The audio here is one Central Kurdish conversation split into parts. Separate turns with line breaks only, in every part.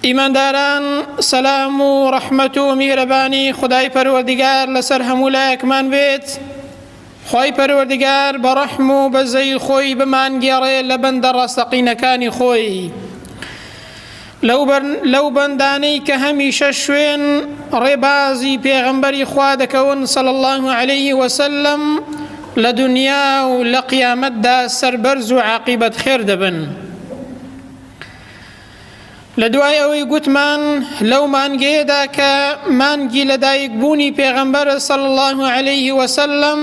ئیمانداران سەلام و ڕەحمەت و میهرەبانی خودای پەروەردگار لەسەر هەموو لایەکمان بێت خوای پەروەردگار بە ڕەحم و بەزەی خۆی بمانگێڕێ لە بەندە ڕاستەقینەکانی خۆی لەو بەندانەی کە هەمیشە شوێن ڕێبازی پێغەمبەری خوا دەکەون صلی الله علیه وسلم لە دنیا و لە قیامەتدا سەربەرز و عاقیبەت خێر دەبن. لە دوای ئەوەی گوتمان لەو مانگەیەدا کە مانگی لەدایک بوونی پێغەمبەر صلی الله علیه وسلم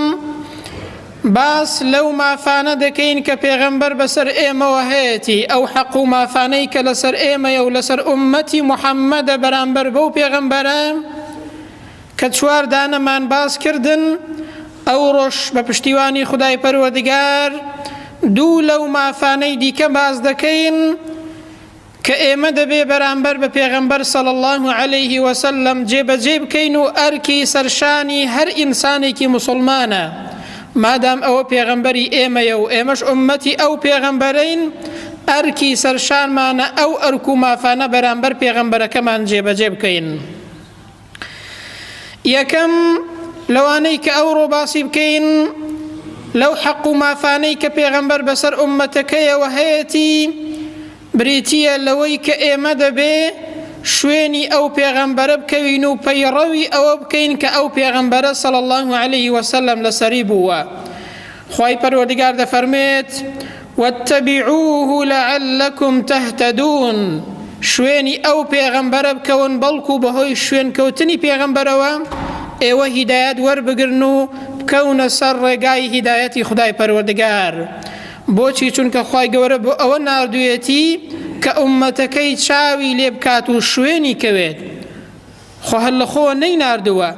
باس لەو مافانە دەکەین کە پێغەمبەر بەسەر ئێمەوە هەیەتی ئەو حەق و مافانەی کە لەسەر ئێمەیە و لەسەر ئوممەتی محەممەدە بەرامبەر بەو پێغەمبەرە کە چوار دانەمان باس کردن ئەوڕۆش بە پشتیوانی خودای پەروەردگار دوو لەو مافانەی دیکە باس دەکەین کە ئێمە دەبێ بەرامبەر بە پێغەمبەر صلی اللە علیه وسلم جێبەجێی بکەین و ئەرکی سەرشانی هەر ئینسانێکی موسڵمانە مادام ئەوە پێغەمبەری ئێمەیە و ئێمەش ئوممەتی ئەو پێغەمبەرەین ئەرکی سەرشانمانە ئەو ئەرک و مافانە بەرامبەر پێغەمبەرەکەمان جێبەجێ بکەین. یەکەم، لەوانەی کە ئەوڕۆ باسی بکەین لەو حەق و مافانەی کە پێغەمبەر بەسەر ئوممەتەکەیەوە هەیەتی بریتییە لەوەی کە ئێمە دەبێ شوێنی ئەو پێغەمبەرە بکەوین و پەیڕەوی ئەوە بکەین کە ئەو پێغەمبەرە صلی الله علیه وسلم لەسەری بووە. خوای پەروەردگار دەفەرموێت، واتبعوه لعلکم تهتدون، شوێنی ئەو پێغەمبەرە بکەون بەڵکو بەهۆی شوێنکەوتنی پێغەمبەرەوە ئێوە هیدایەت وەربگرن و بکەونە سەر ڕێگای هیدایەتی خودای پەروەردگار. بۆچی؟ چونکە خوای گەورە بۆ ئەوە ناردوویەتی کە ئوممەتەکەی چاوی لێ بکات و شوێنی کەوێت. خۆ هەر لە خۆوە نەیناردووە،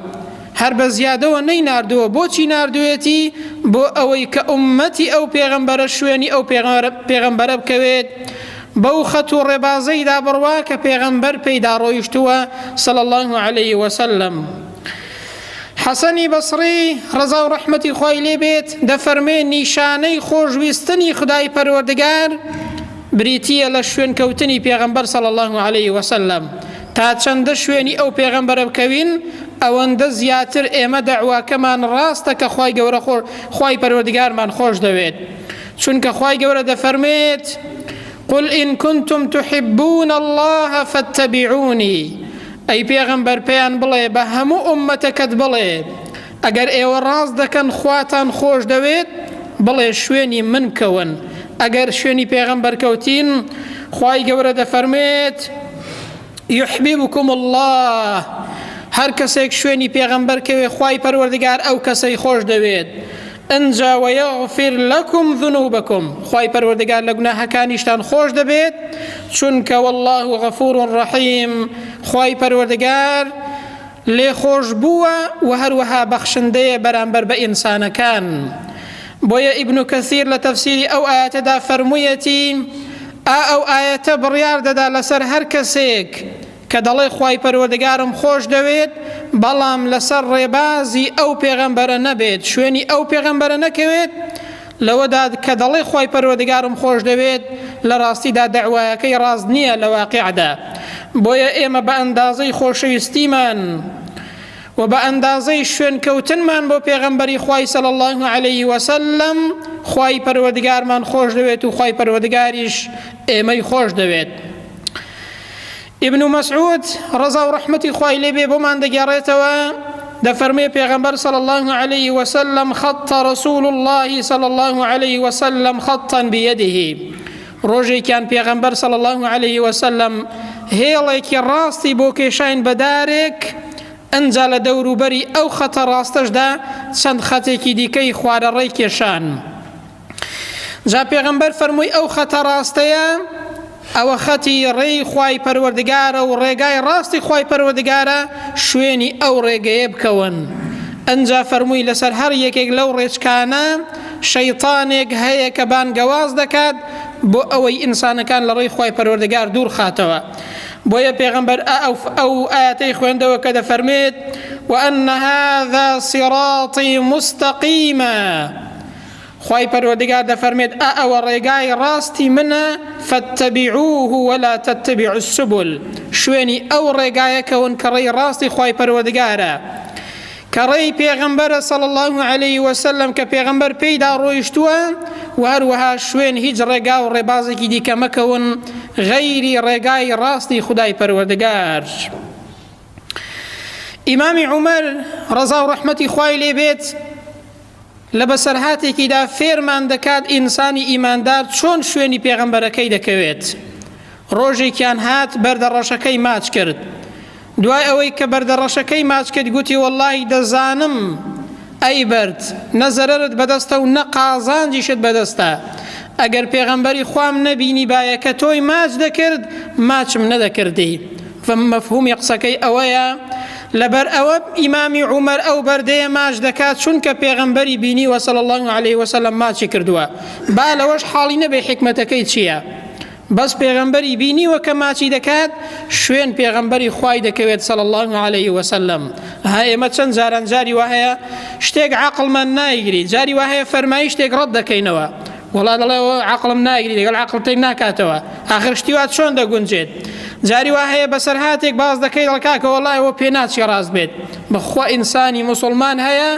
هەر بە زیادەوە نەیناردووە، بۆچی ناردوویەتی؟ بۆ ئەوەی کە ئوممەتی ئەو پێغەمبەرە شوێنی ئەو پێغەمبەرە بکەوێت، بەو خەت و ڕێبازەیدا بڕوا کە پێغەمبەر پێیدا ڕۆیشتووە صلی اللە علیه وسلم. حەسەنی بەسڕی ڕەزا و ڕەحمەتی خوای لێ بێت دەفەرمێ نیشانەی خۆشویستنی خودای پەروەردگار بریتییە لە شوێنکەوتنی پێغەمبەر صلی اللە علیه وسلم تا چەندە شوێنی ئەو پێغەمبەرە بکەوین ئەوەندە زیاتر ئێمە دەعواکەمان ڕاستە کە خوای گەورە خۆ خوای پەروەردگارمان خۆش دەوێت چونکە خوای گەورە دەفەرمێت قل إن كنتم تحبون الله فاتبعوني ئەی پێغەمبەر پێیان بڵێ بە هەموو ئوممەتەکەت بڵێ ئەگەر ئێوە ڕاست دەکەن خواتان خۆش دەوێت بڵێ شوێنی من بکەون ئەگەر شوێنی پێغەمبەر کەوتین خوای گەورە دەفەرموێت یحببکم الله هەر کەسێک شوێنی پێغەمبەر کەوێ خوای پەروەردگار ئەو کەسەی خۆش دەوێت ئنجا ویغفر لکم ذنوبکم خوای پەروەردگار لە گوناهەکانیشتان خۆش دەبێت چونکە واللە غفور رحیم خوای پەروەردگار لێخۆشبووە و هەروەها بەخشندەیە بەرامبەر بە ئینسانەکان بۆیە ئیبن کەسیر لە تەفسیری ئەو ئایەتەدا فەرموویەتی ئا ئەو ئایەتە بڕیار دەدا لەسەر هەر کەسێک کە دەڵێ خوای پەروەردگارم خۆش دەوێت بەڵام لەسەر ڕێبازی ئەو پێغەمبەرە نەبێت شوێنی ئەو پێغەمبەرە نەکەوێت لەوەدا کە دەڵێ خوای پەروەردگارم خۆش دەوێت لە ڕاستیدا دەعوایەکەی ڕاست نییە لە واقیعدا بۆیە ئێمە بە ئەندازەی خۆشەویستیمان و بە ئەندازەی شوێنکەوتنمان بۆ پێغەمبەری خوای صلی الله علیه وسلم خوای پەروەردگارمان خۆش دەوێت و خوای پەروەردگاریش ئێمەی خۆش دەوێت. ئیبن مەسعود ڕەزا و ڕەحمەتی خوای لێ بێ بۆمان دەگێڕێتەوە دەفەرمێ پێغەمبەر صلی الله علیه وسلم خط رسول الله صلی الله علیه وسلم خطا بيده ڕۆژێکیان پێغەمبەر صلی الله علیه وسلم هێڵێکی ڕاستی بۆ کێشاین بە دارێک ئەنجا لە دەوروبەری ئەو خەتە ڕاستەشدا چەند خەتێکی دیکەی خوارەڕێی کێشان. جا پێغەمبەر فەرمووی ئەو خەتە ڕاستەیە ئەوە خەتی ڕێی خوای پەروەردگارە و ڕێگای ڕاستی خوای پەروەردگارە شوێنی ئەو ڕێگەیە بکەون ئەنجا فەرمووی لەسەر هەر یەکێک لەو ڕێچکانە شەیتانێک هەیە کە بانگەواز دەکات بۆ ئەوەی ئینسانەکان لە ڕێی خوای پەروەردگار دوور خاتەوە بۆیە پێغەمبەر ئەو ئایەتەی خوێندەوە کە دەفەرمێت وأن هذا صراطي مستقيما. خوای پەروەردگار دەفەرمێت ئا ئەوە ڕێگای ڕاستی منە فاتبعوه ولا تتبعوا السبل شوێنی ئەو ڕێگایە کەون کە ڕێی ڕاستی خوای پەروەردگارە کە ڕێی پێغەمبەرە صلی الله علیه وسلم کە پێغەمبەر پێیدا ڕۆیشتووە و هەروەها شوێن هیچ ڕێگا و ڕێبازێکی دیکە مەکەون غەیری ڕێگای ڕاستی خودای پەروەردگار. ئیمامی عومەر ڕەزا و ڕەحمەتی خوای لێ بێت لە بەسەرهاتێکیدا فێرمان دەکات ئینسانی ئیماندار چۆن شوێنی پێغەمبەرەکەی دەکەوێت ڕۆژێکیان هات بەردە ڕەشەکەی ماچ کرد دوای ئەوەی کە بەردە ڕەشەکەی ماچ کرد گوتی وەڵڵاهی دەزانم ئەی بەرد نە زەرەرت بەدەستە و نە قازانجیشت بەدەستە ئەگەر پێغەمبەری خوام نەبینیبایە کە تۆی ماچ دەکرد ماچم نەدەکردی مەفهومی قسەکەی ئەوەیە لەبەر ئەوە ئیمامی عومەر ئەو بەردەیە ماچ دەکات چونکە پێغەمبەری بینیوە صلی الله علیه وسلم ماچی کردووە با لەوەش حاڵی نەبێ حیکمەتەکەی چییە بەس پێغەمبەری بینیوە کە ماچی دەکات شوێن پێغەمبەری خوای دەکەوێت صلی الله علیه وسلم ها ئێمە چەند جاران جاری وا هەیە شتێک عەقڵمان نایگری جاری وا هەیە فەرمایی شتێک ڕەت دەکەینەوە وەڵا دەڵێ عەقڵم نایگری لەگەڵ عەقڵ تێک ناکاتەوە ئاخر شتی وا چۆن دەگونجێت جاری وا هەیە بەسەرهاتێک باس دەکەی دەڵێ کاکە وەڵا ئەوە پێ ناچی ڕاست بێت بەخوا ئینسانی موسڵمان هەیە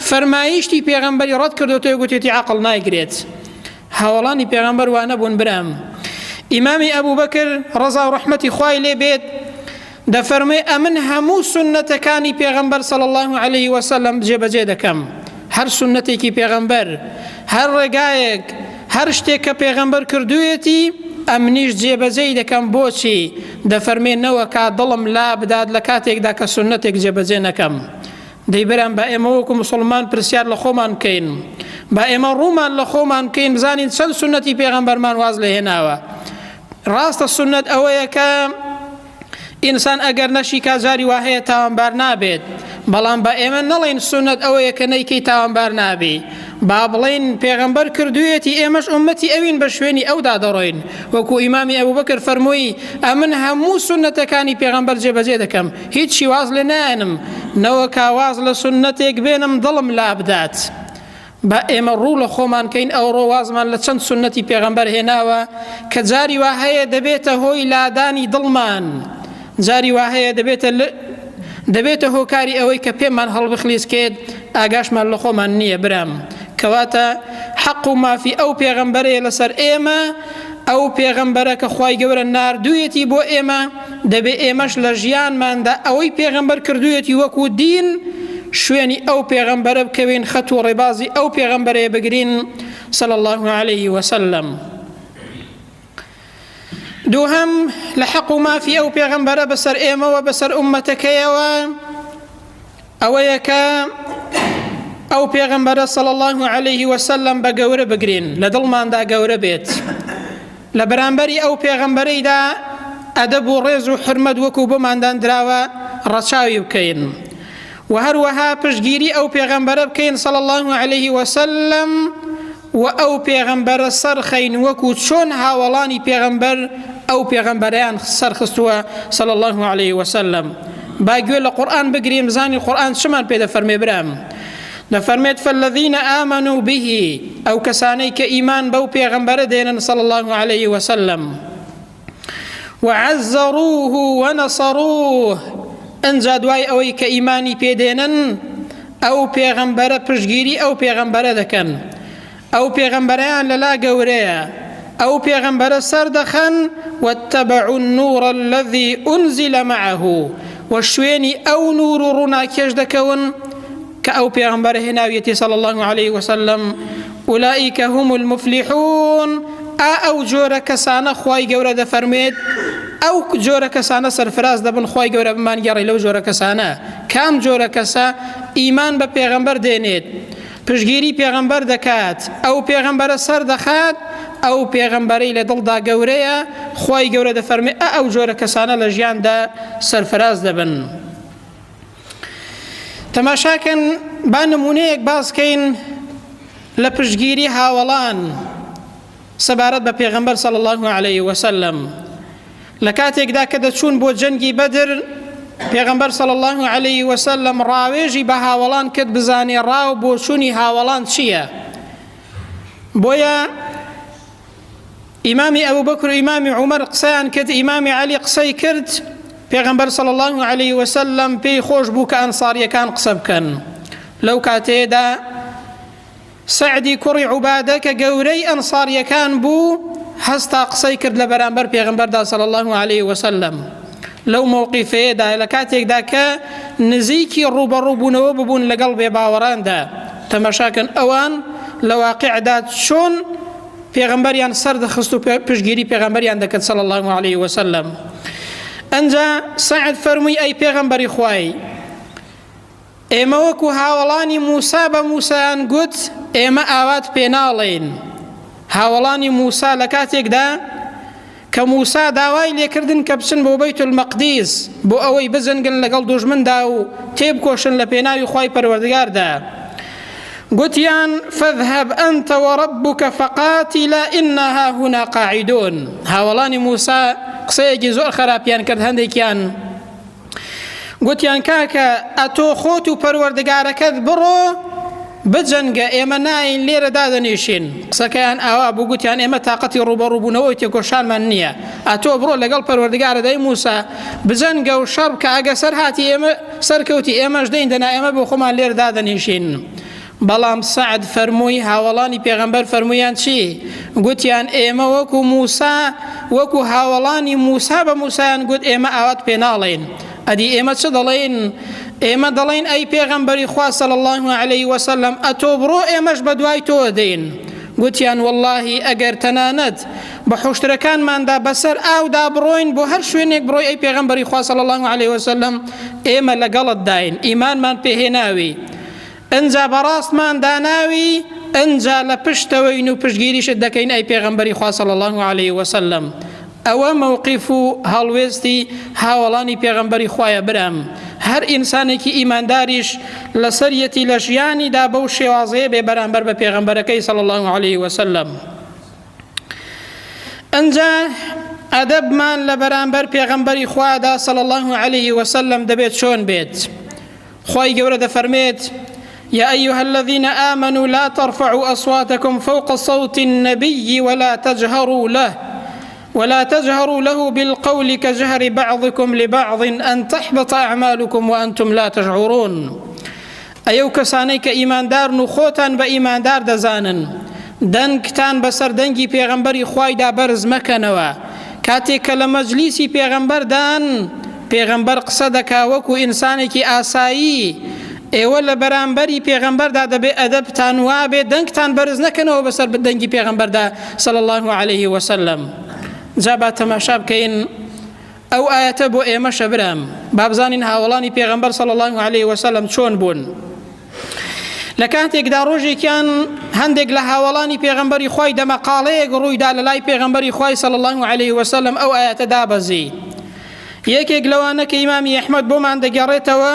فەرمایشتی پێغەمبەری ڕەت کردۆتەوە گوتێتی عەقڵ نایگرێت هاوەڵانی پێغەمبەر وا نەبوون برام ئیمامی ئەبوبەکر ڕەزا و ڕەحمەتی خوای لێ بێت دەفەرمێ ئەمن هەموو سوننەتەکانی پێغەمبەر صلی الله علیه وسلم جێبەجێ دەکەم هەر سوننەتێکی پێغەمبەر هەر ڕێگایەک هەر شتێک کە پێغەمبەر کردوویەتی ئەمنیش جێبەجێی دەکەم بۆچی دەفەرمێ نەوەکا دڵم لا بدات لە کاتێکدا کە سوننەتێک جێبەجێ نەکەم دەی برام با ئێمە وەکو موسڵمان پرسیار لە خۆمان بکەین با ئێمە ڕوومان لە خۆمان بکەین بزانین چەند سوننەتی پێغەمبەرمان واز لێ هێناوە ڕاستە سوننەت ئەوەیە کە ئینسان ئەگەر نەشیکا جاری وا هەیە تاوانبار نابێت بەڵام بە ئێمە نەڵێن سوننەت ئەوەیە کە نەیکەی تاوانبار نابی با بڵێین پێغەمبەر کردوویەتی ئێمەش ئوممەتی ئەوین بە شوێنی ئەودا دەڕۆین وەکو ئیمامی ئەبوبەکر فەرمووی ئەمن هەموو سوننەتەکانی پێغەمبەر جێبەجێ دەکەم هیچی واز لێ نایەنم نەوەکا واز لە سوننەتێک بێنم دڵم لابدات با ئێمە ڕوو لە خۆمان کەین ئەوڕۆ وازمان لە چەند سوننەتی پێغەمبەر هێناوە کە جاری وا هەیە دەبێتە هۆی لادانی دڵمان جاری وا هەیە دەبێتە دەبێتە هۆکاری ئەوەی کە پێمان هەڵبخلیسکێت ئاگاشمان لە خۆمان نییە برام کەواتە حەق و مافی ئەو پێغەمبەرەیە لەسەر ئێمە ئەو پێغەمبەرە کە خوای گەورە ناردوویەتی بۆ ئێمە دەبێ ئێمەش لە ژیانماندا ئەوەی پێغەمبەر کردوویەتی وەکو دین شوێنی ئەو پێغەمبەرە بکەوین خەت و ڕێبازی ئەو پێغەمبەرەیە بگرین صلی الله علیه وسلم دووهەم لە حەق و مافی ئەو پێغەمبەرە بەسەر ئێمەوە بەسەر ئوممەتەکەیەوە ئەوەیە کە ئەو پێغەمبەرە صلی الله علیه وسلم بە گەورە بگرین لە دڵماندا گەورە بێت لە بەرامبەری ئەو پێغەمبەرەیدا ئەدەب و ڕێز و حرمەت وەکو بۆماندان دراوە ڕەچاوی بکەین و هەروەها پشتگیری ئەو پێغەمبەرە بکەین صلی الله علیه وسلم و ئەو پێغەمبەرە سەرخەین وەکو چۆن هاوەڵانی پێغەمبەر ئەو پێغەمبەرەیان سەرخستووە صلی اللە علیه وسلم با گوێ لە قورئان بگرین بزانین قورئان چمان پێ دەفەرمێ برام دەفەرمێت فالذین آمنوا به ئەو کەسانەی کە ئیمان بەو پێغەمبەرە دێنن صلی الله علیه وسلم وعزروه ونصروه ئنجا دوای ئەوەی کە ئیمانی پێدێنن ئەو پێغەمبەرە پشتگیری ئەو پێغەمبەرە دەکەن ئەو پێغەمبەرەیان لەلا گەورەیە ئەو پێغەمبەرە سەردەخەن واتبعوا النور الذي أنزل معه و شوێنی ئەو نور و ڕووناکێش دەکەون کە ئەو پێغەمبەرە هێناویەتی صلی الله علیه وسلم اولئک هم المفلحون ئا ئەو جۆرە کەسانە خوای گەورە دەفەرموێت ئەو جۆرە کەسانە سەرفراز دەبن خوای گەورە بمانگێڕی لەو جۆرە کەسانە کام جۆرە کەسە ئیمان بە پێغەمبەر دێنێت پشگیری پێغەمبەر دەکات ئەو پێغەمبەرە سەر دەخات ئەو پێغەمبەرەی لە دڵدا گەورەیە خوای گەورە دەفەرمێ ئە ئەو جۆرە کەسانە لە ژیاندا سەرفراز دەبن. تەماشاکەن با نمونەیەک باس کەین لە پشتگیری هاوەڵان سەبارەت بە پێغەمبەر صلی الله علیه وسلم لە کاتێکدا کە دەچوون بۆ جەنگی بەدر پێغەمبەر صلی الله علیه وسلم ڕاوێژی بە هاوەڵان کرد بزانێ ڕاو بۆچوونی هاوەڵان چییە؟ بۆیە ئیمامی ئەبوبەکر و ئیمامی عومەر قسەیان کرد، ئیمامی عەلی قسەی کرد، پێغەمبەر صلی اللە علیه وسلم پێی خۆش بوو کە ئەنصاریەکان قسە بکەن. لەو کاتەیەدا سەعدی کوڕی عوبادە کە گەورەی ئەنصاریەکان بوو هەستا قسەی کرد لە بەرامبەر پێغەمبەردا صلی اللە علیه وسلم. لەو مەوقیفەیەدا لە کاتێکدا کە نزیکی ڕووبەڕووبوونەوە ببوون لەگەڵ بێباوەڕاندا، تەماشاکەن ئەوان لە واقیعدا چۆن پێغەمبەریان سەردەخست و پشتگیری پێغەمبەریان دەکرد صلی اللە علیه وسلم. ئەنجا سەعد فەرمووی ئەی پێغەمبەری خوای ئێمە وەکو هاوەڵانی موسا بە موسایان گوت ئێمە ئاوات پێناڵێین. هاوەڵانی موسا لە کاتێکدا کە موسا داوای لێکردن کە بچن بۆ بەیت المەقدیس بۆ ئەوەی بجەنگن لەگەڵ دوژمندا و تێبکۆشن لە پێناوی خوای پەروەردگاردا گوتیان فاذهب أنت وربك فقاتلا إنا هاهنا قاعدون هاوەڵانی موسا قسەیەکی زۆر خراپیان کرد هەندێکیان گوتیان کاکە ئەتۆ خۆت و پەروەردگارەکەت بڕۆ بجەنگە ئێمە ناین لێرە دادەنیشین قسەکەیان ئاوا بوو گوتیان ئێمە تااقەتی ڕوبەڕووبوونەوەی تێکۆشانمان نییە ئەتۆ بڕۆ لەگەڵ پەروەردگارە دای موسا بجەنگە و شەڕ کە ئەگە سەر هاتی ئێمە سەرکەوتی ئێمەش دەین دەنا ئێمە بۆ خۆمان لێرە دادەنیشین بەڵام سەعد فەرمووی، هاوەڵانی پێغەمبەر فەرموویان چی؟ گوتیان، ئێمە وەکو موسا، وەکو هاوەڵانی موسا بە موسایان گوت، ئێمە ئاوات پێ ناڵێین. ئەدی ئێمە چ دەڵێین؟ ئێمە دەڵێین، ئەی پێغەمبەری خوا صلی اللە علیه وسلم، ئەتۆ بڕۆ ئێمەش بەدوای تۆوە دێین. گوتیان، وەڵڵاهی ئەگەر تەنانەت بە حوشترەکانماندا بەسەر ئاودا بڕۆین، بۆ هەر شوێنێک بڕۆی ئەی پێغەمبەری خوا صلی اللە علیه وسلم، ئێمە لەگەڵتداین، ئیمانمان پێ هێناوی. ئنجا بەڕاستمان داناوی ئنجا لە پشتەوەین و پشتگیریشت دەکەین ئەی پێغەمبەری خوا صلی اللە علیه وسلم ئەوە مەوقیف و هەڵوێستی هاوەڵانی پێغەمبەری خوایە برام هەر ئینسانێکی ئیمانداریش لەسەریەتی لە ژیانیدا بەو شێوازەیە بێ بەرامبەر بە پێغەمبەرەکەی صلی اللە علیه وسلم ئنجا ئەدەبمان لە بەرامبەر پێغەمبەری خوادا صلی اللە علیه وسلم دەبێت چۆن بێت خوای گەورە دەفەرمێت، یا ایها الذین آمنوا لا ترفعوا اصواتکم فوق صوت النبی ولا تجهروا له ولا تجهروا له بالقول كجهر بعضكم لبعض أن تحبط أعمالكم وأنتم لا تشعرون ئەی ئەو کەسانەی کە ئیماندارن و خۆتان بە ئیماندار دەزانن دەنگتان بەسەر دەنگی پێغەمبەری خوایدا بەرز مەکەنەوە کاتێک کە لە مەجلیسی پێغەمبەردان پێغەمبەر قسە دەکا وەکو ئینسانێکی ئاسایی، ئێوە لە بەرامبەری پێغەمبەردا دەبێ ئەدەبتان وابێ دەنگتان بەرز نەکەنەوە بەسەر دەنگی پێغەمبەردا صلی اللە علیه وسلم. جا با تەماشا بکەین ئەو ئایەتە بۆ ئێمەشە برام، با بزانین هاوەڵانی پێغەمبەر صلی اللە علیه وسلم چۆن بوون. لە کاتێکدا ڕۆژێکیان هەندێک لە هاوەڵانی پێغەمبەری خوای دەمەقاڵەیەک ڕوویدا لە لای پێغەمبەری خوای صلی الله علیه وسلم ئەو ئایەتە دابەزی یەکێک لەوانە کە ئیمامی ئەحمەد بۆمان دەگەڕێتەوە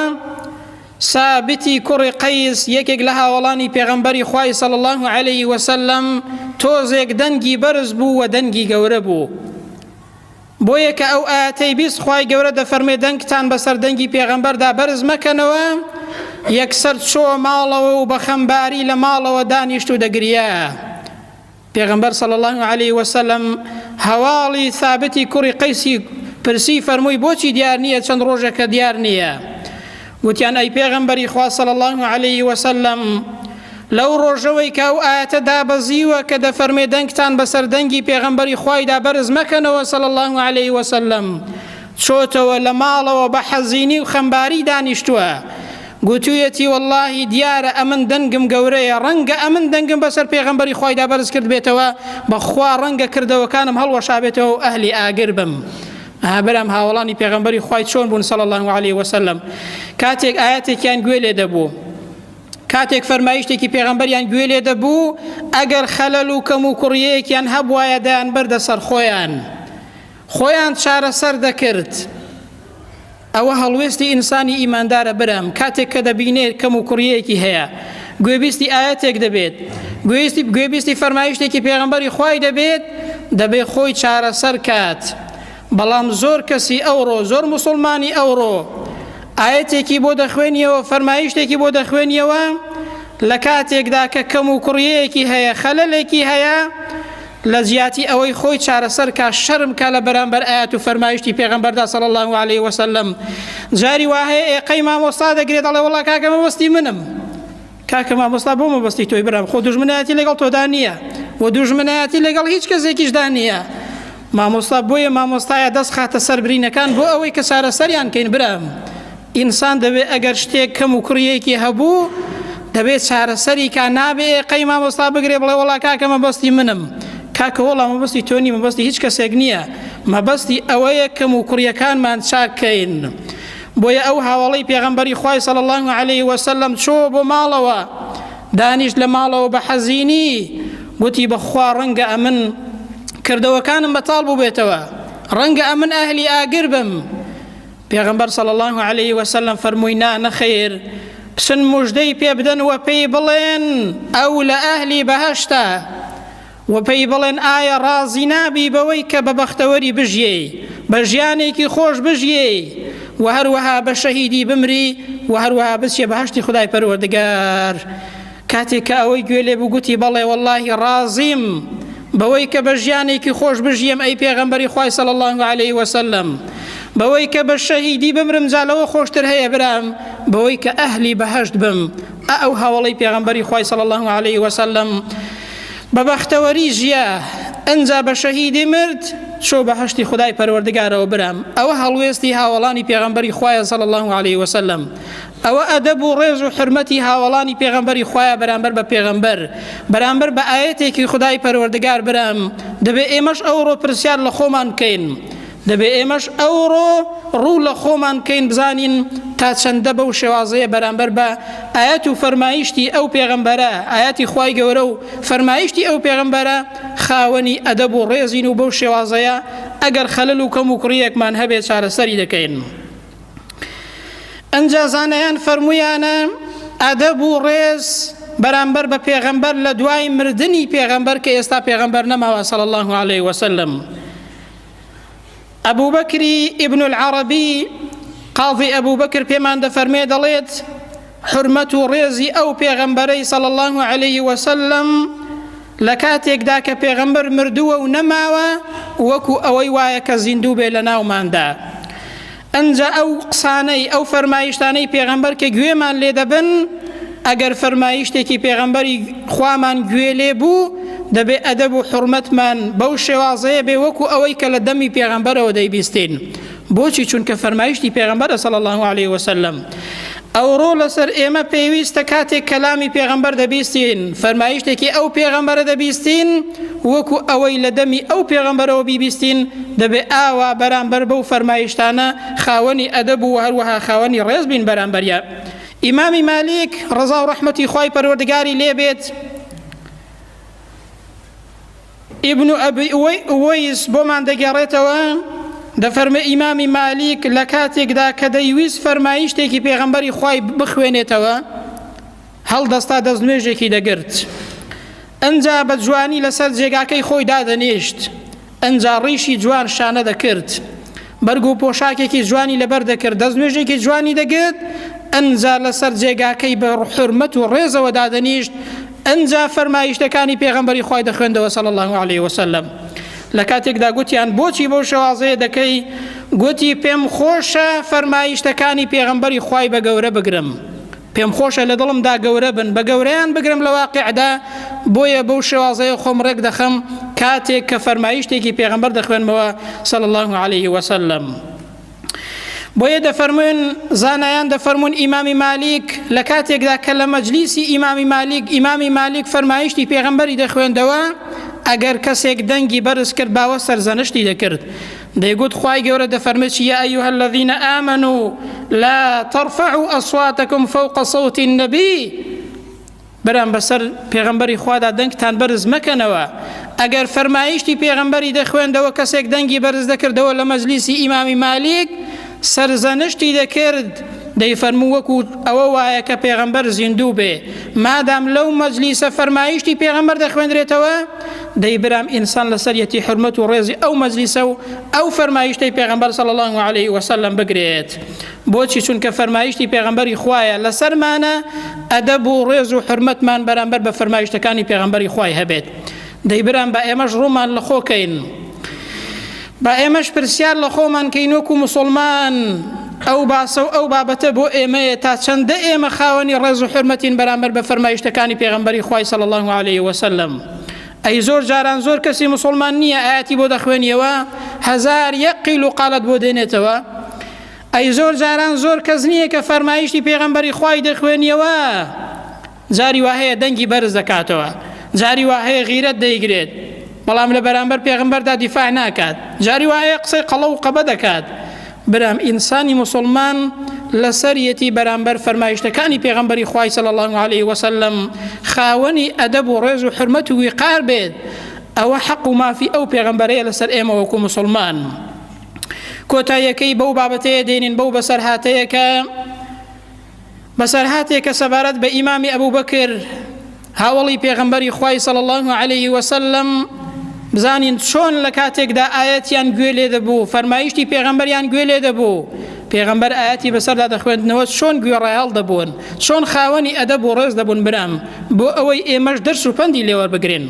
سابتی کوڕی قەیس یەکێک لە هاوەڵانی پێغەمبەری خوای صلی الله علیه وسلم تۆزێک دەنگی بەرز بوو و دەنگی گەورە بوو بۆیە کە ئەو ئایەتەی 20 خوای گەورە دەفەرمێ دەنگتان بەسەر دەنگی پێغەمبەردا بەرز مەکەنەوە یەکسەر چۆ ماڵەوە و بە خەمباری لە ماڵەوە دانیشت و دەگریا پێغەمبەر صلی اللە علیه وسلم هەواڵی ثابتی کوڕی قەیسی پرسی فەرمووی بۆچی دیار نییە چەند ڕۆژێکە دیار نییە گوتیان ئەی پێغەمبەری خوا صلی اللە علیه وسلم لەو ڕۆژەوەی کە ئەو ئایەتە دابەزیوە کە دەفەرمێ دەنگتان بەسەر دەنگی پێغەمبەری خوایدا بەرز مەکەنەوە صلی اللە علیه وسلم چۆتەوە لە ماڵەوە بە حەزینی و خەمباری دانیشتووە گوتویەتی وەڵاهی دیارە ئەمن دەنگم گەورەیە ڕەنگە ئەمن دەنگم بەسەر پێغەمبەری خوایدا بەرز کردبێتەوە بەخوا ڕەنگە کردەوەکانم هەڵوەشابێتەوە و ئەهلی ئاگر بم ئەها برام هاوەڵانی پێغەمبەری خوای چۆن بوون صلی الله علیه وسلم کاتێک ئاەتێکیان گوێ لێ دەبوو کاتێک فەرمایشتێکی پێغەمبەریان گوێ لێ دەبوو ئەگەر خەلەل و کەم و کوڕیەیەکیان هەبوایە دەیان بردە سەر خۆیان خۆیان چارەسەر دەکرد ئەوە هەڵوێستی ئینسانی ئیماندارە برام کاتێک کە دەبینێت کەم و کوڕیەکی هەیە گوێبیستی ئاەتێک دەبێت گوێستی گوێبیستی فەرمایشتێکی پێغەمبەری خوای دەبێت دەبێ خۆی چارەسەر کات بەڵام زۆر کەسی ئەوڕۆ زۆر موسڵمانی ئەوڕۆ ئایەتێکی بۆ دەخوێنیەوە فەرمایشتێکی بۆ دەخوێنیەوە. لە کاتێکدا کە کەم و کوڕیەیەکی هەیە خەلەلێکی هەیە لە جیاتی ئەوەی خۆی چارەسەر کا شەرم کا لە بەرامبەر ئایەت و فەرمایشتی پێغەمبەردا صلی الله علیه وسلم جاری وا هەیە ئێقەی مامۆستا دەگرێت دەڵێ وەڵا کاکە مەبەستی منم کاکە مامۆستا بۆ مەبەستی تۆی برام خۆ دوژمنایەتی لەگەڵ تۆدا نییە و دوژمنایەتی لەگەڵ هیچ کەسێکیشدا نییە مامۆستا بۆیە مامۆستایە دەست خاتە سەر برینەکان بۆ ئەوەی کە چارەسەریان کەین برام ئینسان دەبێ ئەگەر شتێک کەم و کوڕیەکی هەبوو دەبێ چارەسەری کا نابێ ئێقەی مامۆستا بگرێ بڵێ وەڵا کاکە مەبەستی منم کاکە وەڵا مەبەستی تۆ نی مەبەستی هیچ کەسێک نییە مەبەستی ئەوەیە کەم و کوڕیەکانمان چاک کەین بۆیە ئەو هاوەڵەی پێغەمبەری خوای صلی الله علیه وسلم چۆ بۆ ماڵەوە دانیشت لە ماڵەوە بە حەزینی گوتی بەخوا ڕەنگە ئەمن کردەوەکانم بەتاڵ بووبێتەوە ڕەنگە ئەمن ئەهلی ئاگر بم پێغەمبەر صلی اللە علیه وسلم فەرمووی نا نەخەیر بچن مژدەی پێ بدەن و پێی بڵێن ئەو لە ئەهلی بەهەشتە و پێی بڵێن ئایا ڕازی نابی بەوەی کە بە بەختەوەری بژیێی بە ژیانێکی خۆش بژیێی و هەروەها بە شەهیدی بمری و هەروەها بچیە بەهەشتی خودای پەروەردگار کاتێک کە ئەوەی گوێ لێ بوو گوتی بەڵێ وەڵاهی ڕازیم بەوەی کە بە ژیانێکی خۆش بژیم ئەی پێغەمبەری خوای صلی الله علیه وسلم بەوەی کە بە شەهیدی بمرم جا لەوە خۆشتر هەیە برام بەوەی کە ئەهلی بەهەشت بم ئە ئەو هاوەڵەی پێغەمبەری خوای صلی الله علیه وسلم بە بەختەوەری ژیا ئەنجا بە شەهیدی مرد چۆ بەهەشتی خدای پەروەردگارەوە برام ئەوە هەڵوێستی هاوەڵانی پێغەمبەری خوایە صلی الله علیه وسلم ئەوە ئەدەب و ڕێز و حورمەتی هاوەڵانی پێغەمبەری خوایە بەرامبەر بە پێغەمبەر، بەرامبەر بە ئایەتێکی خودای پەروەردگار برام، دەبێ ئێمەش ئەوڕۆ پرسیار لە خۆمان بکەین، دەبێ ئێمەش ئەوڕۆ ڕوو لە خۆمان بکەین بزانین تا چەندە بەو شێوازەیە بەرامبەر بە ئایەت و فەرمایشتی ئەو پێغەمبەرە، ئایەتی خوای گەورە و فەرمایشتی ئەو پێغەمبەرە خاوەنی ئەدەب و ڕێزین و بەو شێوازەیە ئەگەر خەلەل و کەموکوڕییەکمان هەبێ چارەسەری دەکەین. ئنجا زانایان فەرموویانە ئەدەب و ڕێز بەرامبەر بە پێغەمبەر لە دوای مردنی پێغەمبەر کە ئێستا پێغەمبەر نەماوە صلی الله علیه وسلم ئەبوو بەکری ئیبن العربی قاضی ئەبوو بەکر پێمان دەفەرمێ دەڵێت حورمەت و ڕێزی ئەو پێغەمبەرەی صلی اللە علیه وسلم لە کاتێکدا کە پێغەمبەر مردووە و نەماوە وەکو ئەوەی وایە کە زیندوو بێ لە ناوماندا ئەنجا ئەو قسانەی ئەو فەرمایشتانەی پێغەمبەر کە گوێمان لێ دەبن ئەگەر فەرمایشتێکی پێغەمبەری خوامان گوێ لێ بوو دەبێ ئەدەب و حرمەتمان بەو شێوازەیە بێ وەکو ئەوەی کە لە دەمی پێغەمبەرەوە دەیبیستین بۆچی چونکە فەرمایشتی پێغەمبەرە صلی اللە علیه وسلم ئەوڕۆ لەسەر ئێمە پێویستە کاتێک کەلامی پێغەمبەر دەبیستین فەرمایشتێکی ئەو پێغەمبەرە دەبیستین وەکو ئەوەی لە دەمی ئەو پێغەمبەرەوە بیبیستین دەبێ ئاوا بەرامبەر بەو فەرمایشتانە خاوەنی ئەدەب و هەروەها خاوەنی ڕێز بین بەرامبەریان ئیمامی مالیک ڕەزا و ڕەحمەتی خوای پەروەردگاری لێبێت ئیبن ئەبی ئوەیس بۆمان دەگێڕێتەوە، دەفەرمێ ئیمامی مالیک لە کاتێکدا کە دەیویست فەرمایشتێکی پێغەمبەری خوای بخوێنێتەوە هەڵدەستا دەستنوێژێکی دەگرت ئەنجا بە جوانی لەسەر جێگاکەی خۆی دادەنیشت ئەنجا ڕیشی جوان شانە دەکرد بەرگ و پۆشاکێکی جوانی لەبەر دەکرد دەستنوێژێکی جوانی دەگرت ئەنجا لەسەر جێگاکەی بە حورمەت و ڕێزەوە دادەنیشت ئەنجا فەرمایشتەکانی پێغەمبەری خوای دەخوێندەوە صلی اللە علیه وسلم لە کاتێکدا گوتیان بۆچی بەو شێوازەیە دەکەی گوتی پێم خۆشە فەرمایشتەکانی پێغەمبەری خوای بە گەورە بگرم پێم خۆشە لە دڵمدا گەورە بن بە گەورەیان بگرم لە واقعدا بۆیە بەو شێوازەیە خۆم ڕێک دەخەم کاتێک کە فەرمایشتێکی پێغەمبەر دەخوێنمەوە صلی الله علیه وسلم بۆیە دەفەرموون زانایان دەفەرموون ئیمامی مالیک لە کاتێکدا کە لە مەجلیسی ئیمامی مالیک ئیمامی مالیک فەرمایشتی پێغەمبەری دەخوێندەوە ئەگەر کەسێک دەنگی بەرز کرد باوە سەرزەنشتی دەکرد دەیگوت خوای گەورە دەفەرمێت چی یا ایها الذین آمنوا لا ترفعوا اصواتکم فوق صوت النبی برام بەسەر پێغەمبەری خوادا دەنگتان بەرز مەکەنەوە ئەگەر فەرمایشتی پێغەمبەری دەخوێندەوە کەسێک دەنگی بەرز دەکردەوە لە مەجلیسی ئیمامی مالیک سەرزەنشتی دەکرد دەیفەرموو وەکو ئەوە وایە کە پێغەمبەر زیندوو بێ مادام لەو مەجلیسە فەرمایشتی پێغەمبەر دەخوێندرێتەوە دەی برام ئینسان لەسەریەتی حورمەت و ڕێزی ئەو مەجلیسە و ئەو فەرمایشتەی پێغەمبەر صلی الله علیه وسلم بگرێت. بۆچی چونکە فەرمایشتی پێغەمبەری خوایە لەسەرمانە ئەدەب و ڕێز و حورمەتمان بەرامبەر بە فەرمایشتەکانی پێغەمبەری خوای هەبێت. دەی برام با ئێمەش ڕوومان لە خۆ کەین. با ئێمەش پرسیار لە خۆمان کەین وەکو موسڵمان ئەو باسە و ئەو بابەتە بۆ ئێمەیە تا چەندە ئێمە خاوەنی ڕێز و حورمەتین بەرامبەر بە فەرمایشتەکانی پێغەمبەری خوای صلی الله علیه وسلم. ئەی زۆر جاران زۆر کەسی موسڵمان نییە ئایەتی بۆ دەخوێنیەوە 1001 قیل و قالت بۆ دێنێتەوە ئەی زۆر جاران زۆر کەس نییە کە فەرمایشتی پێغەمبەری خوای دەخوێنیەوە جاری وا هەیە دەنگی بەرز دەکاتەوە جاری وا هەیە غیرەت دەیگرێت بەڵام لە بەرامبەر پێغەمبەردا دیفاع ناکات جاری وا هەیە قسەی قەڵەو و قەبە دەکات برام ئینسانی موسڵمان لەسەریەتی بەرامبەر فەرمایشتەکانی پێغەمبەری خوای صلی الله علیه وسلم خاوەنی ئەدەب و ڕێز و حرمەت و ویقار بێت ئەوە حەق و مافی ئەو پێغەمبەرەیە لەسەر ئێمە وەکو موسڵمان کۆتاییەکەی بەو بابەتەیە دێنین بەو بەسەرهاتەیە کە بەسەرهاتێکە سەبارەت بە ئیمامی ئەبوبەکر هاوەڵی پێغەمبەری خوای صلی اللە علیه وسلم بزانین چۆن لە کاتێکدا ئایەتیان گوێ لێ دەبوو فەرمایشتی پێغەمبەریان گوێ لێ دەبوو پێغەمبەر ئایەتی بەسەردا دەخوێندنەوە چۆن گوێڕایەڵ دەبوون چۆن خاوەنی ئەدەب و ڕێز دەبوون برام بۆ ئەوەی ئێمەش دەرس و پەندی لێوەربگرین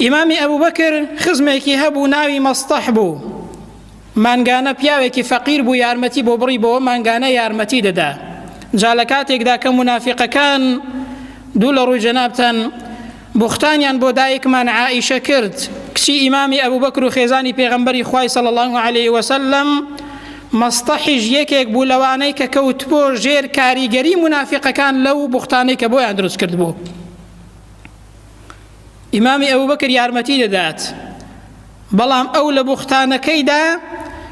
ئیمامی ئەبوبەکر خزمێکی هەبوو ناوی مەستەح بوو مانگانە پیاوێکی فەقیر بوو یارمەتی بۆ بڕی بۆوە مانگانە یارمەتی دەدا جا لە کاتێکدا کە مونافیقەکان دوو لە ڕووی جەنابتان بوختانیان بۆ دایکمان عائیشە کرد کچی ئیمامی ئەبوبەکر و خێزانی پێغەمبەری خوای صلی الله علیه وسلم مەستەحیش یەکێک بوو لەوانەی کە کەوتبۆ ژێر کاریگەری مونافیقەکان لەو بوختانەی کە بۆیان دروست کرد بوو ئیمامی ئەبوبەکر یارمەتی دەدات بەڵام ئەو لە بوختانەکەیدا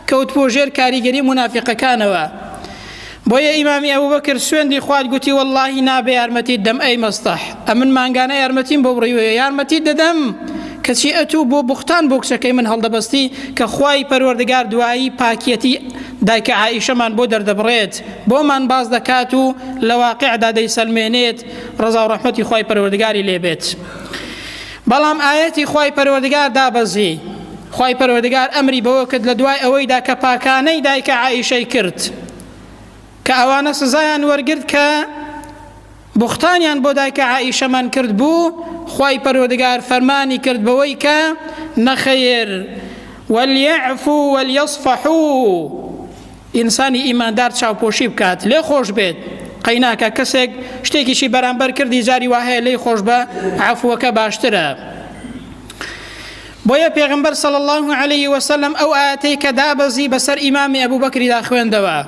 کەوتبووە ژێر کاریگەری مونافیقەکانەوە بۆیە ئیمامی ئەبوبەکر سوێندی خوارد گوتی وەڵڵاهی نابێ یارمەتیت دەم ئەی مەستەح ئەمن مانگانە یارمەتیم بۆ بڕیوەیە یارمەتیت دەدەم کەچی ئەتوو بۆ بوختان بۆ کچەکەی من هەڵدەبەستی کە خوای پەروەردگار دوایی پاکیەتی دایکە عائیشەمان بۆ دەردەبڕێت بۆمان باس دەکات و لە واقعدا دەیسەلمێنێت ڕەزا و ڕەحمەتی خوای پەروەردگاری لێبێت بەڵام ئایەتی خوای پەروەردگار دابەزی، خوای پەروەردگار ئەمری بەوە کرد لە دوای ئەوەیدا کە پاکانەی دایکە عائیشەی کرد کە ئەوانە سزایان وەرگرت کە بوختانیان بۆ دایکە عائیشەمان کرد بوو خوای پەروەردگار فەرمانی کرد بەوەی کە نەخەیر وليعفوا وليصفحوا ئینسانی ئیماندار چاوپۆشی بکات لێ خۆش بێت قەیناکە کەسێک شتێکیشی بەرامبەر کردی جاری وا هەیە لێی خۆش بە عەفوەکە باشترە بۆیە پێغمبەر صلی الله علیه وسلم ئەو ئاەتەی کە دابەزی بەسەر ئیمامی ئەبوبەکریدا خوێندەوە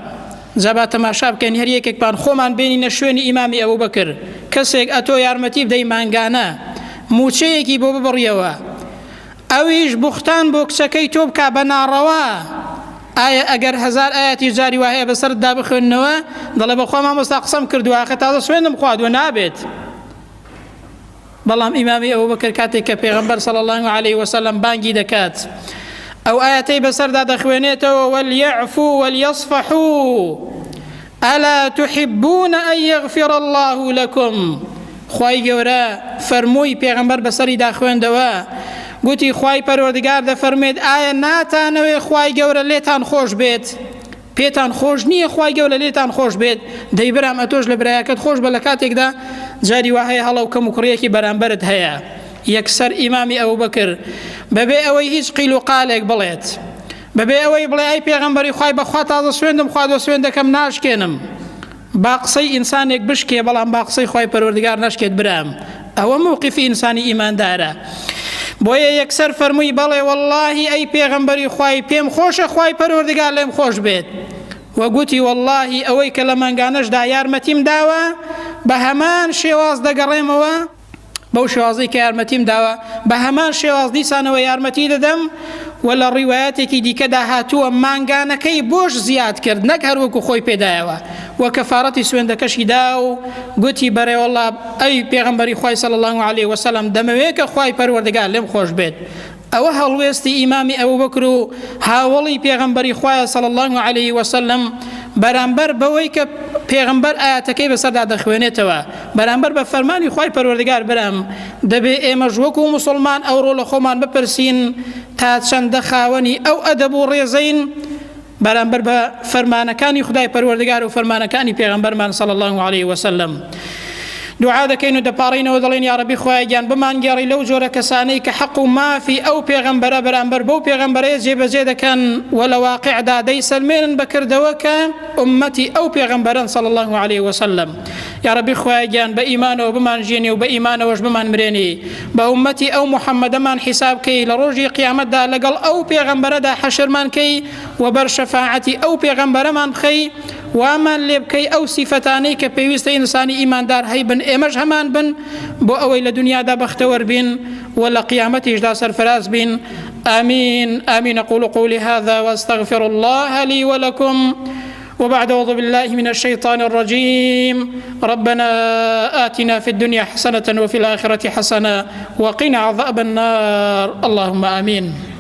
جا با تەماشا بکەین هەر یەکێکمان خۆمان بێنینە شوێنی ئیمامی ئەبوبەکر کەسێک ئەتۆ یارمەتی بدەی مانگانە موچەیەکی بۆ ببڕیەوە ئەویش بوختان بۆ کچەکەی تۆ بکا بە ناڕەوا ئایا ئەگەر هەزار ئایەتیش جاری وا هەیە بەسەرتدا بخوێننەوە دەڵێ بەخوا مامۆستا قسەم کردووە ئاخر تازە سوێندم خواردووە نابێت بەڵام ئیمامی ئەبوبەکر کاتێک کە پێغەمبەر صلی الله علیه وسلم بانگی دەکات ئەو ئایەتەی بەسەردا دەخوێنێتەوە ولیعفو ولیصفحوا الا تحبون ان یغفر اللە لکم خوای گەورە فەرمووی پێغەمبەر بەسەریدا خوێندەوە گوتی خوای پەروەردگار دەفەرموێت ئایا ناتانەوێ خوای گەورە لێتان خۆش بێت پێتان خۆش نییە خوای گەورە لێتان خۆش بێت دەی برام ئەتۆش لە برایەکەت خۆش بە لە کاتێکدا جاری وا هەیە هەڵە و کەم و کوڕیەکی بەرامبەرت هەیە یەکسەر ئیمامی ئەبوبەکر بەبێ ئەوەی هیچ قیل و قالێک بڵێت بەبێ ئەوەی بڵێ ئەی پێغەمبەری خوای بەخوا تازە سوێندم خواردوە سوێندەکەم ناشکێنم با قسەی ئینسانێک بشکێ بەڵام با قسەی خوای پەروەردگار نەشکێت برام ئەوە موقفی ئینسانی ئیماندارە بۆیە یەکسەر فەرمووی بەڵێ واللهی ئەی پێغەمبەری خوای پێم خۆشە خوای پەروەردگار لێم خۆش بێت و گوتی واللهی ئەوەی کە لە مانگانەشدا یارمەتیم داوە بە هەمان شێواز دەگەڕێمەوە بەو شێوازەی کە یارمەتیم داوە بە هەمان شێواز دیسانەوە یارمەتی دەدەم و لە ڕیوایەتێکی دیکەدا هاتووە مانگانەکەی بۆش زیاد کرد نەک هەر وەکو خۆی پێدایەوە و کەفارەتی سوێندەکەشی دا و گوتی بەرێوەڵا ئەی پێغەمبەری خوای صلی الله علیه وسلم دەمەوێت کە خوای پەروەردگار لێم خۆش بێت ئەوە هەڵوێستی ئیمامی ئەبوبەکر و هاوەڵی پێغەمبەری خوایە صلی اللە علیه وسلم بەرامبەر بەوەی کە پێغەمبەر ئایەتەکەی بەسەردا دەخوێنێتەوە بەرامبەر بە فەرمانی خوای پەروەردگار برام دەبێ ئێمەش وەکو موسڵمان ئەوڕۆ لە خۆمان بپرسین تا چەندە خاوەنی ئەو ئەدەب و ڕێزەین. بەرامبەر بە فەرمانەکانی خودای پەروەردگار و فەرمانەکانی پێغەمبەرمان صلی اللە علیه وسلم. دوعا دەکەین و دەپاڕینەوە دەڵێن یاڕەبی خوایە گیان بمانگێڕی لەو جۆرە کەسانەی کە حەق و مافی ئەو پێغەمبەرە بەرامبەر بەو پێغەمبەرەیە جێبەجێ دەکەن و لە واقعدا دەیسەلمێنن بە کردەوە کە ئوممەتی ئەو پێغەمبەرەن صلی اللە علیه وسلم. یاڕەبی خوایە گیان بە ئیمانەوە بمانژیێنی و بە ئیمانەوەش بمانمرێنی بە ئوممەتی ئەو محەممەدەمان حیساب کەی لە ڕۆژی قیامەتدا لەگەڵ ئەو پێغەمبەرەدا حەشرمان کەی و بەر شەفاعەتی ئەو پێغەمبەرەمان بخەی وامان لێ بکەی ئەو سیفەتانەی کە پێویستە ئینسانی ئیماندار هەیبن ئێمەش هەمان بن بۆ ئەوەی لە دنیادا بەختەوەر بین و لە قیامەتیشدا سەرفراز بین آمين آمين أقول قولي هذا وأستغفر الله لي ولكم وبعد أعوذ بالله من الشيطان الرجيم ربنا آتنا في الدنيا حسنة وفي الآخرة حسنة وقنا عذاب النار اللهم آمين.